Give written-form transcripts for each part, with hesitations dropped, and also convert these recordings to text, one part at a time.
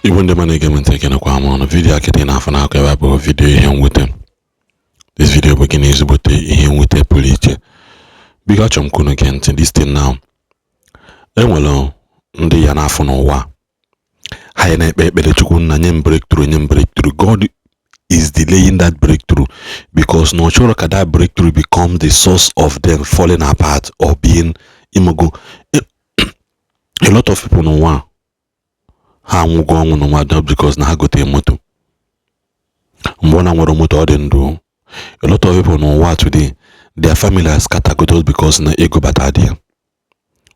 Igbo ndị ma na-ege m ntị, ekenekwa m ọnụ. Video a kịta ị na-afụ n'akụ ebe a bụ video ihe mwute. This video bụ gịnị? Ezigbote ihe mwute pụrụ iche. Biko, achọrọ m ka unu gee ntị this thing now. Enwere ndị ya na-afụ n'ụwa ha ya na-ekpe ekpere, "Chukwu nna, nye m breakthrough, nye m breakthrough." God is delaying that breakthrough because na ọ chọrọ ka that breakthrough become the source of them falling apart or being imogo. A lot of people n'ụwa ha anwụgo ọnwụ n'ụwa just because na ha gotere moto. Mgbe ọ na nwere moto, ọ dị ndụ. A lot of people n'ụwa today, their family has scattered just because na ego bata dị ya.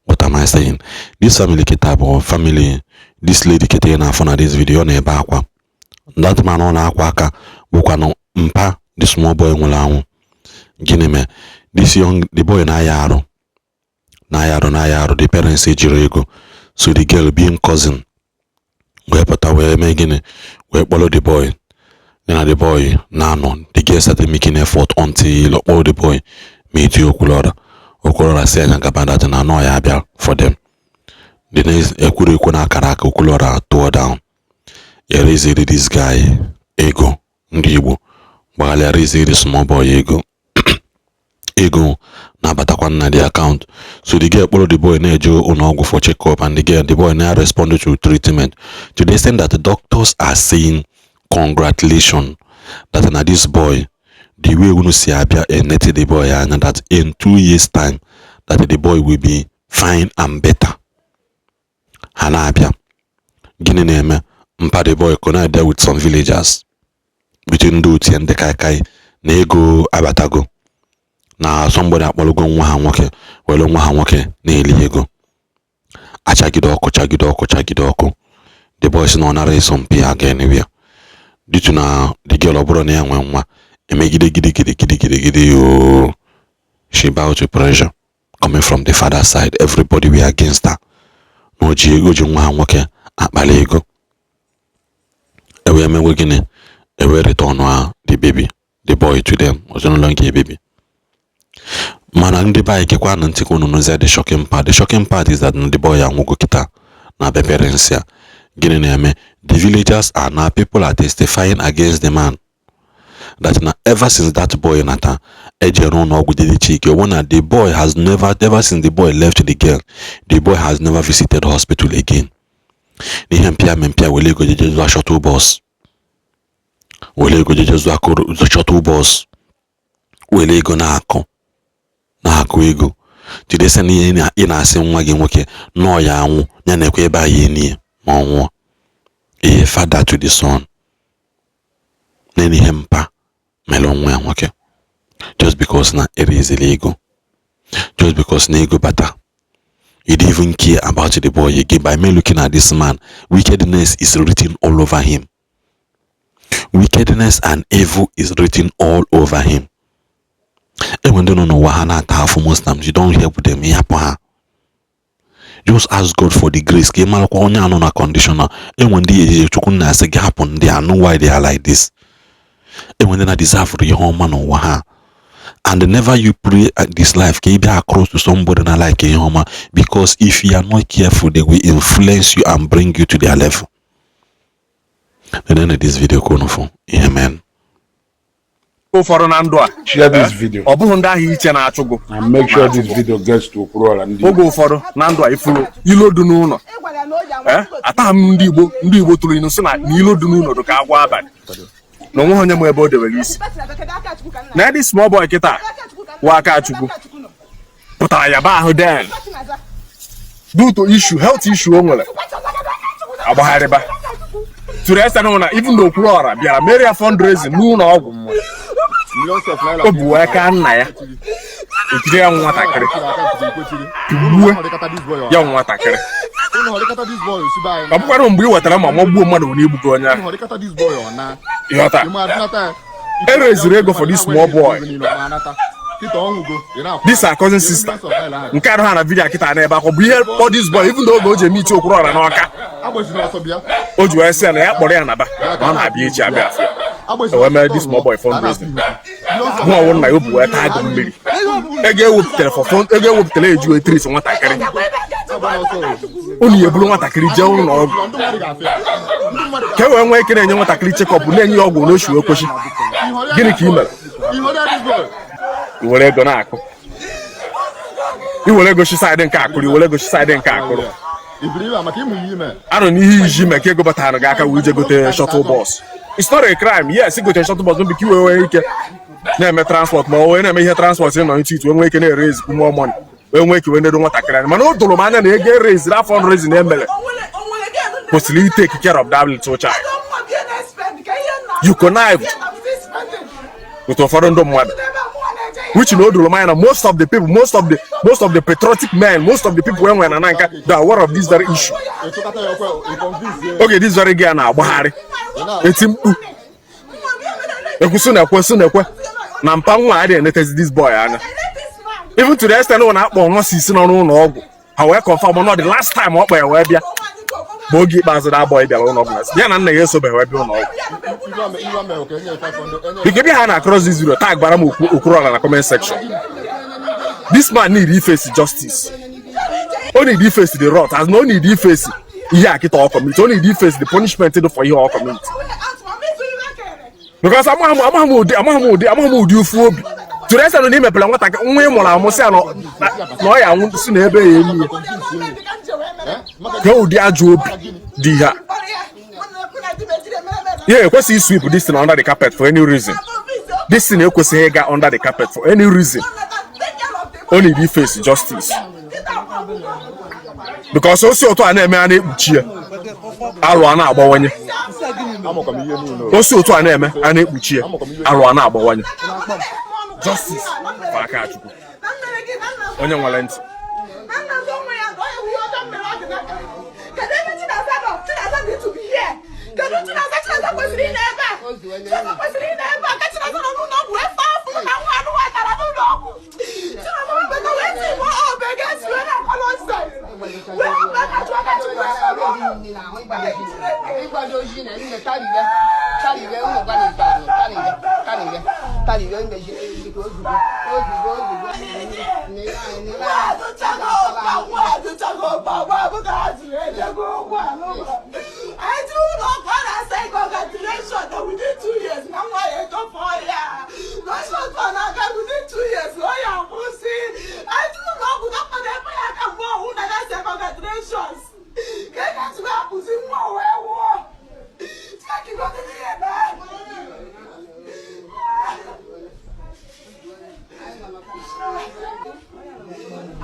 What am I saying? This family kịta bụ family this lady kịta ị na-afụ na this video. Ọ na-ebe akwa. That man ọ na-akwa aka bụkwanụ mpa the small boy nwụrụ anwụ. Gịnị mee this young, the boy na-aya arụ, na-aya arụ, na-aya arụ? The parents ejiri ego, so the girl being cousin wee pụta wee mee gịnị? Wee kpọrọ the boy. Ya na the boy na-anọ. The girl started making effort until ọ kpọrọ the boy meet Okwuluora. Okwuluora si anya gaba that na anọ ya abịa for them. The next ekwuru ekwu na akara aka Okwuluora tụọ down, ereziri this guy ego. Ndị Igbo gbaghalịa reziri small boy ego. Ego na-abatakwa na the account, so the girl kpọrọ the boy na-eje ụlọ for check up, and the girl, the boy na respond to treatment to the extent that the doctors are saying congratulations, that na this boy, the way unu si abịa enete the boy anya, that in 2 years time that the boy will be fine and better. Ha na-abịa. Gịnị na-eme? Mpa the boy connect there with some villagers, between ndị otu ya, ndị kaikai, na ego abatago, na somebody akpọrọgo nwa ha nwoke, were nwa ha nwoke na-eli ego. Achagide ọkụ, chagide ọkụ, chagide ọkụ. The boy sị na ọ nara eso mpi ya aga anywhere due to na the girl, ọ bụrụ na ya nwee nwa, emegide gidi gidi gidi gidi gidi ooo. She bow to pressure coming from the father side. Everybody were against her na o ji nwa ha nwoke akpali ego. Ewee mewe gịnị? Ewee return ha the baby, the boy to them. Was no longer a baby. Mana ndị be anyị, gekwa na ntị ka unu nụzie the shocking part. The shocking part is that the boy anwụgo kịta na be parents ya. Gịnị na-eme? The villagers are now, people are testifying against the man that na ever since that boy nata ejere ụlọ ọgwụ dị chike owo na the boy has never, ever since the boy left the girl, the boy has never visited hospital again. N'ihe mpịa mpịa, were ego jeje zụọ shuttle bus, were ego jeje zụọ akụrụ shuttle bus, were ego na-akụ na-akụ ego jidesa na ihe ị na-asị nwa gị nwoke nọọ ya anwụ ya na-ekwe ebe anyị enie ma ọ nwụọ. A father to the son nene ihe mpa mere nwa ya nwoke just because na erezili ego, just because na ego bata. You didn't even care about the boy again. By me looking at this man, wickedness is written all over him. Wickedness and evil is written all over him. Enwe ndị nọ n'ụwa ha na-ata afụ. Most times you don't help them, ịhapụ ha. Just ask God for the grace ka ị marakwa onye anọ na condition a. Enwe ndị ejije Chukwu na-asị gị hapụ ndị a, know why they are like this. Enwe ndị na deserve ihe ọma n'ụwa ha, and never you pray at this life ka ị bịa across to somebody na like ihe ọma, because if you are not careful, they will influence you and bring you to their level. Then this video ka unu fụ ihe men. Ụfọdụ na ndụ a Share this video ọ bụghị ndị ahụ iche na-achụgụ and make sure this video gets to Okwuluora ndị oge ụfọdụ na ndụ a, ifuru ilo dị n'ụlọ. Atagha m ndị Igbo. Ndị Igbo tụrụ inu sị na ilo dị n'ụlọ dị ka agwọ abalị, na onweghị onye ma ebe o debere isi. Na dị small boy kịta wa aka Chukwu pụtara ya ba ahụ, then due to issue, health issue o nwere, agbagharịba tụrụ ese na even though Okwuluora bịara mere ya fundraising n'ụlọ ọgwụ, o bu wee ka nna ya ekiri ya nwatakịrị, tugbuo ya nwatakịrị. Ọ bụkwara mgbe ị wetara ma magbuo mmadụ bụ na igbugo onye ahụ. Ịghọta? Ereziri ego for this small boy. This our cousin sister nke arụ ha na video kịta n'ebe akwa bụ ihe kpọ this boy. Even though oge o ji eme iche Okwuluora n'Ọka, o ji wee sị ya na ya kpọrọ ya naba, na ọ na-abịa echi, abịa afịa. E wee mere this small boy fundraising. Hụ ọwụ nna ya, o bu wee taa agụ mmiri. Ego ewepụtara for fund, ego ewepụtara eji wee treat nwatakịrị, unu ya eburu nwatakịrị jee ụlọ ọgwụ. Ka e wee nwee ike na-enye nwatakịrị check-up, na-enye ya ọgwụ n'oshi wee kwechi. Gịnị ka ị mere? I were ego na-akụ, i were ego shi side nke akụrụ, i were ego shi side nke akụrụ. Anọ n'ihe iji mee ka ego batara gị aka wee ije gote shuttle bus. It's not a crime. Yes, igote shuttle bus bụ ka i wee nwee ike na-eme transport, ma ọ wee na-eme ihe transport nọ ntụ itu, wee nwee ike na-ere more money, wee nwee ike wee nedo nwatakịrị anya. Mana o doro m anya na ego ereziri afọ fundraising emere kwesịrị take care of that little child. You connived with ụfọdụ ndị mmadụ, which na o doro m anya na most of the people, most of the patriotic men, most of the people enwere na Nanka, they are aware of this very issue. Oge this very girl na-agbagharị eti mkpu ekwusi na ekwe si na ekwe na mpa nwa adịghị enetezi this boy anya, even to the extent na akpọ nurses nọ n'ụlọ ọgwụ, ha wee confirm na the last time ọ kpọ ya wee bịa bụ oge ikpeazụ na boy bịara ụlọ ọgwụ. Ya na nna ya esobeghị wee bịa ụlọ ọgwụ. Biko, bịa ha na across this video, tag gbara m Okwuluọra na comment section. This man need face justice. O need face the wrath, as na o need face ihe akịta ọ commit. O need face the punishment dị for ihe ọ commit, because amaghị m ụdị ụfụ obi tụrụ ese na imepere nwatakịrị nwa ị mụrụ amụ, sị ya na ọ ya anwụ si na ebe ya emi ya. Ka ụdị ajọ obi dị ihe a ya ekwesịghị sweep this thing under the carpet for any reason. This thing ekwesịghị ịga under the carpet for any reason. O need face justice, because o si otu a na-eme, a na-ekpuchi ya, alụ a na-agbawanye. O si otu a na-eme, a na-ekpuchi ya, alụ a na-agbawanye. Justice for Akachukwu. Onye nwere ntị. Kedu ebe Chinaza nọ? Chinaza need to be here. Kedu Chinaza? Chinaza kwesịrị ị na ebe a. Chinaza kwesịrị ị na ebe a. Ka Chinaza nọ n'ụlọ ọgwụ wee faa afụ na nwa anụ nwa tara n'ụlọ ọgwụ. Chinaza wee bata wee tị mụ ọ bega esi wee na-akọ nonsense. Wee hapụ Akachukwu, Akachukwu wee sọrọ ụlọ. Ịgbado oji na nne tarire tarire ụmụ gwana ikpeazụ tarire tarire tarire mmeji ozugbo ozugbo ozugbo nne anyị nne Nwa adụchago ụkpa, nwa adụchago ụkpa, nwa abụghị azụ ejego ụgwọ alụ. Anyị jiri ụlọ ọgwụ a na-asa congratulation na within 2 years na nwa ya etofọ ya. N'ọsọtọ na-aga within 2 years ọ ya akwụsị. Anyị jiri ụlọ ọgwụ, dọkịta na-ekwe ya aka mgbe ọhụụ na ya congratulations. Ka ị ga-esi wee akwụsị nwa wee wụọ. Chineke gotere ihe na.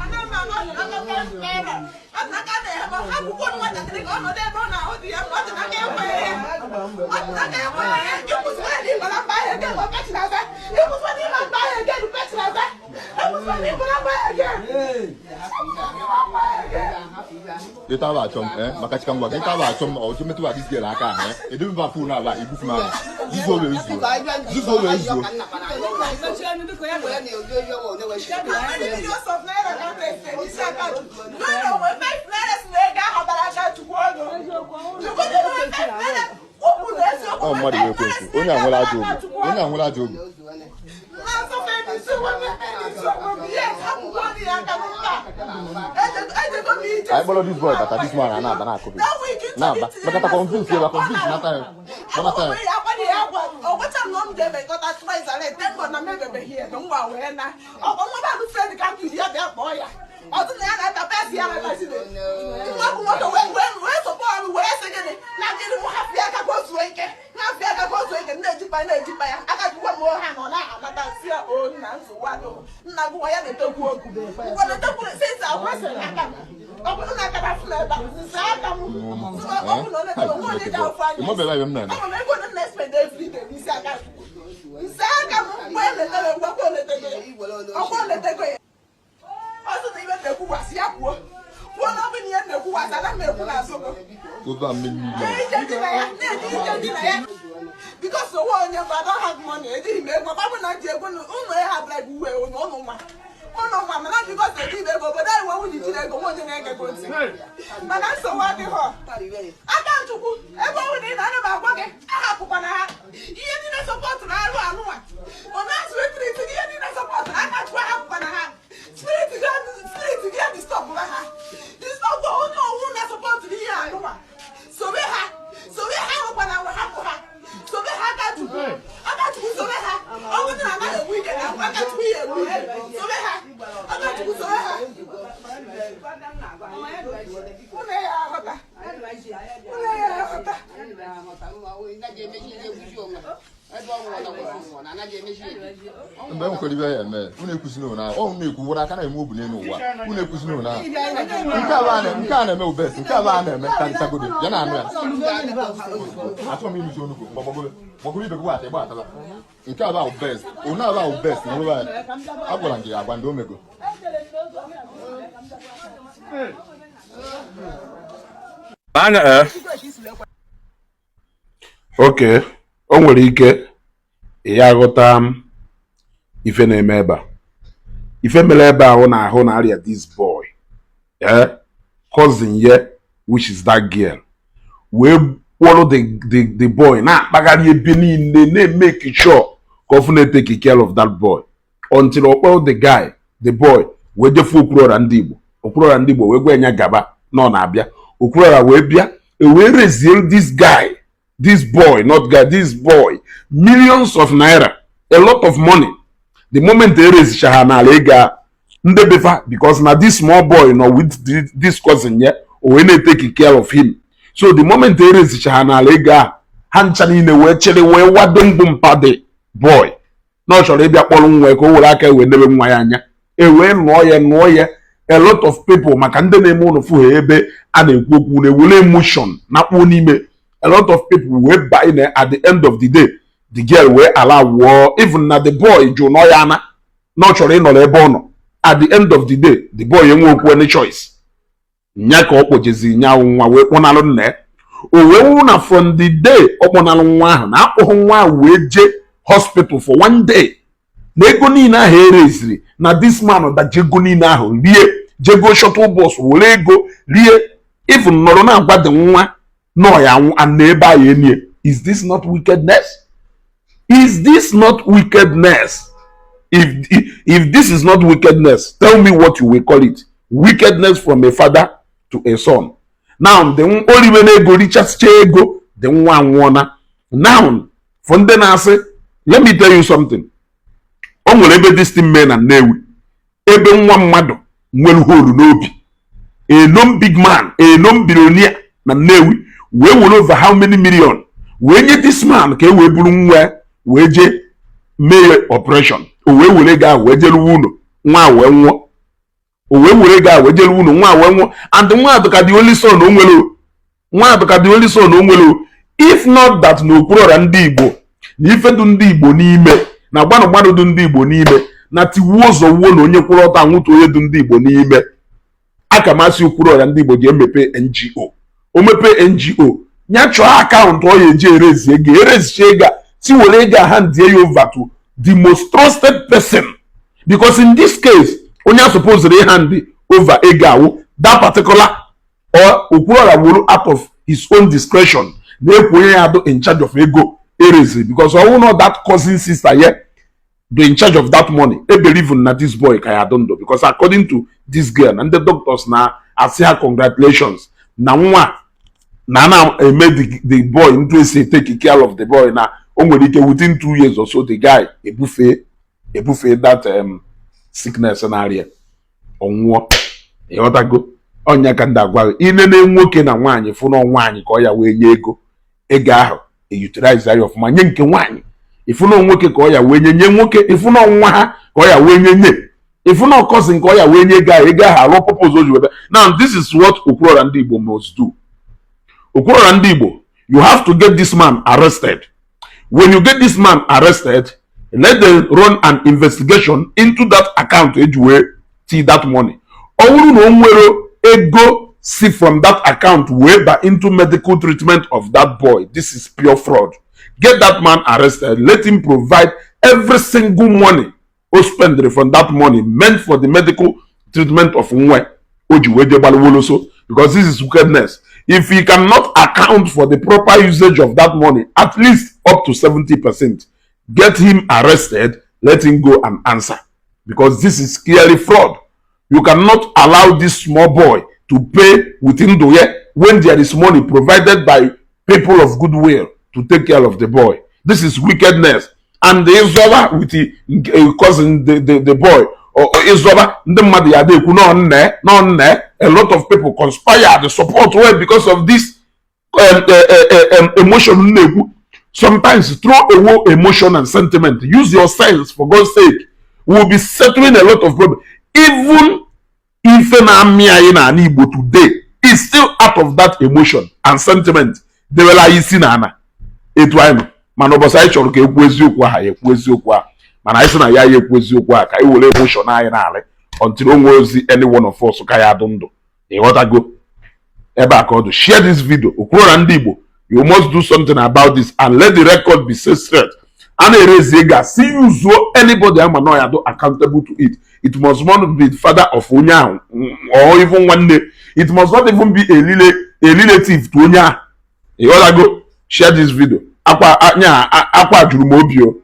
Ana m anọ n'aka naira. Ọ dị n'aka na-eme akwụkwọ nwatakịrị ka ọ nọdụ ebe ọ na-ahụ dị ya mma. Ọ dị n'aka ekweghị ya. Ọ dị n'aka ekweghị ya. Ịkwụsịkwa na ịgbara mba ahụ ege ma Pechinaza. Ịkwụsịkwa na ịgba mba ahụ ege bụ Pechinaza. Ịkwụsịkwa na ịgbara mba ahụ ege. Ịta ba achọ m maka chika ngwa gị ịta ba achọ m ọjọ metụ ba this girl aka ahụ edobe ba phone aba igbufu m anya zuzuo wee zuo zuzuo wee zuo. How many millions of naira ka m na-ese n'isi Akachukwu? Naira onwe 5 naira si na ego ahụ bara Akachukwu ọnụ. Chukwu dị nwe 5 naira. Ukwu na eziokwu. Ọ mmadụ wee ekwensu. Onye a nwere ajọ obi, onye a nwere ajọ obi. Na-asọfe n'isi onwe m, n'isi onwe m. Yes, akwụkwọ dị ya aka m mba. Ejego m ije. Anyị kpọrọ this boy bata, this man a na-aba na-akụbi na-aba makata convince ya, convince nata ya, nata ya. Ọgwacha m na m ga-emekọta twice and thank God na m emebeghị ya na ngwa wee na ọkwa nwa bụ friend ka m jiri ya bịa kpọọ ya ọtụ na ya na-ata pesi ya na nwa bụ nwoke wee wee wee sọpọ ọrụ wee sị gịnị na gịnị mụ hapụ ya aka ka o zuo ike, hapụ ya aka ka o zuo ike, na-ejikpa na-ejikpa ya aka jikwa m ha na ọ na-anata si ya o nna nsogbu adịghị nna gị nwa ya na-etekwu okwu ngwa na-etekwu since akwesịrị aka m ọ bụrụ na aka na-afụ n'ebe a nsa aka m ọ bụ na ọ na-etekwu nwa onye ji afụ anya. Ịmọbịara ebe m na-eme. Ama m ego m na-spend every day n'isi aka nsa aka m mgbe eletere ngwakwa oletego ya ọkwa oletego ya ọsọ na ibe na-ekwuwasị ya kwuo kwuo na ọ bụ na ihe na-ekwuwasị ana m ekwu n'azụ gị. Over many million. Ije dị na ya na-eji ije dị na ya because onwe onye mgbe I don't have money, ejighị m ego. Ọ bụ na m ji ego ụmụ ya ha bịara uwe ụnụ nwa ụnụ nwa, mana because ejighị m ego obodo anyị nwe nwunye jiri ego nwe onye na-ege gị ntị, mana nsogbu adịghọ. Aka Chukwu ebe ọ bụla ị na-ana m agwa gị ahapụkwana ha ihe niile sọpọtụrụ arụ anụnwa ọ na-azụ spirit gị ihe niile sọpọtụrụ aka Chukwu ahapụkwana ha spirit gị spirit gị disturbụra ha disturb onye ọwụ na sọpọtụrụ ihe anụnwa sobe ha sobe ha. Unu ya aghọta. Unu ya aghọta. Mgbe e nwekwara ibe ya eme, unu ekwusina ụna ọ unu ekwu were aka na-eme obu n'elu ụwa, unu ekwusina ụna nke a bụ a na- nke a na-eme ubes, nke a bụ a na-eme karịchagodo ya na anụ ya. Achọrọ m ịrụzi onugbu, gbagbagobe gbagoro ibe gị gbata ịgba ataba. Nke a bụ ahụ best, ụna a bụ ahụ best nwụrụ ya. Agwara m gị agwa ndị omego. Anya ee. Okay, o nwere ike ya aghọta m ife na-eme ebe a. Ife mere ebe ahụ na ahụ na-arịa this boy, cousin ye, which is that girl, wee kpọrọ the boy na-akpagharị ebe niile na-emeke sure ka ọ fụ na-etake care of that boy until ọ kpọrọ the guy, the boy, wee jefu Okwuluọra ndị Igbo. Okwuluọra ndị Igbo wee gwa ya gaba na ọ na-abịa. Okwuluọra wee bịa, e wee rezie this guy, this boy, not guy, this boy, millions of naira, a lot of money. The moment e rezicha ha n'ala ego a ndị befa, because na this small boy nọ with this cousin ya, o wee na-etake care of him. So the moment e rezicha ha n'ala ego a, ha ncha niile wee chere wee wado mgbu mpa the boy na ọ chọrọ ịbịa kpọrọ nwa ya ka o were aka wee nebe nwa ya anya. E wee nụọ ya, nụọ ya, a lot of people, maka ndị na-eme ụlọ fụ ha ebe a na-ekwu okwu na-ewere emotion na-akpụ n'ime, a lot of people wee buy na at the end of the day the girl wee ala wụọ, even na the boy jụ nọ ya ana na ọ chọrọ ịnọrọ ebe ọ nọ. At the end of the day the boy enwe okwu any choice nya ka ọ kpọjezi nyanwụ nwa wee kpọnalụ nna ya. O wee wụ na from the day ọ kpọnalụ nwa ahụ na akpọghị nwa ahụ wee jee hospital for one day, na ego niile ahụ ereziri na this man daji ego niile ahụ rie, jego shuttle bus were ego rie, even nọrọ na-agwa dị nwa nọ ya anwụ and na ebe ahụ enie. Is this not wickedness? Is this not wickedness? If this is not wickedness, tell me what you will call it. Wickedness from a father to a son. Now the oriwe na ego richasịcha ego, the nwa anwụọna. Now for ndị na-asị, let me tell you something. O nwere ebe this thing mee na Nnewi, ebe nwa mmadụ nwere holu n'obi, a known big man, a known billionaire na Nnewi, wee were over how many million wee nye this man ka e wee buru nwa wee jee mee operation. O wee were ego ahụ wee jeruwe ụlọ, nwa wee nwụọ. O wee were ego ahụ wee jeruwe ụlọ, nwa wee nwụọ. And nwa ka the only son o nwere, nwa ka the only son o nwere. If not that na Okwuluọra ndị Igbo na ife du ndị Igbo n'ime na gbanụ gbanụ du ndị Igbo n'ime na tiwuo ụzọ wuo na onye kwụrụ ọtọ anwụtụ onye du ndị Igbo n'ime, aka masị Okwuluọra ndị Igbo ji emepe NGO. O mepee NGO ya, chọọ akaụntụ ọ ya eji erezi ego, erezicha ego a, si were ego a hand ya over to the most trusted person, because in this case onye a supposed hand over ego awụ that particular or Okwuluọra wuru out of his own discretion na-ekwu onye ya do in charge of ego ereziri, because ọ wụ not that cousin sister ye do in charge of that money, e believe na this boy ka ya do ndụ, because according to this girl na ndị doctors na asị ha congratulations na nwa na na-eme the boy ntu esi take care of the boy, na o nwere ike within 2 years or so the guy ebufe that sickness na-arịa, ọnwụọ. Ịghọtago? Ọnya ka ndị agwa gị, inene nwoke na nwaanyị fụ na nwaanyị ka ọ ya wee nye ego, ego ahụ eutilize ya ọfụma, nye nke nwaanyị. Ịfụ na nwoke ka ọ ya wee nye, nye nwoke. Ịfụ na nwa ha ka ọ ya wee nye, nye. Ịfụ na cousin ka ọ ya wee nye, ego ahụ, ego ahụ arụ purpose o ji wee bịa. Now this is what Okwuluọra ndị Igbo must do. Okwuluọra ndị Igbo, you have to get this man arrested. When you get this man arrested, let them run an investigation into that account eji wee see that money. Ọ bụrụ na o nwere ego si from that account wee ba into medical treatment of that boy, this is pure fraud. Get that man arrested. Let him provide every single money o spend from that money meant for the medical treatment of nwa o ji wee je gbalụwoloso, because this is wickedness. If he cannot account for the proper usage of that money, at least up to 70%, get him arrested, let him go and answer, because this is clearly fraud. You cannot allow this small boy to pay within the year when there is money provided by people of goodwill to take care of the boy. This is wickedness. And the Izola with the cousin, the boy, Ịzọba ndị mmadụ ya na-ekwu nọ nne nọ nne. A lot of people conspired support well because of this emotion na-ekwu. Sometimes throw away emotion and sentiment. Use your sense, for God's sake. We will be settling a lot of problems. Even ife na-amị anyị n'ala Igbo today is still out of that emotion and sentiment dewela anyị isi n'ala etu anyị nọ. Mana ụbọchị anyị chọrọ ka ekwu eziokwu aha, ya ekwu eziokwu ahụ. Mana anyị sị na ya ya ekwu eziokwu ahụ, ka anyị were emotion anyị na-alị until onwe ozi any one of us ka ya adụ ndụ. Ịghọtago ebe a ka ọ dị. Share this video. Okwuru na ndị Igbo, you must do something about this and let the record be set straight. A na-erezi ego a si yuzuo anybody ama na ya do accountable to it. It must not be the father of onye ahụ or even nwanne. It must not even be a relative to onye ahụ. Ịghọtago? Share this video. Akwa anya akwa juru m obi o.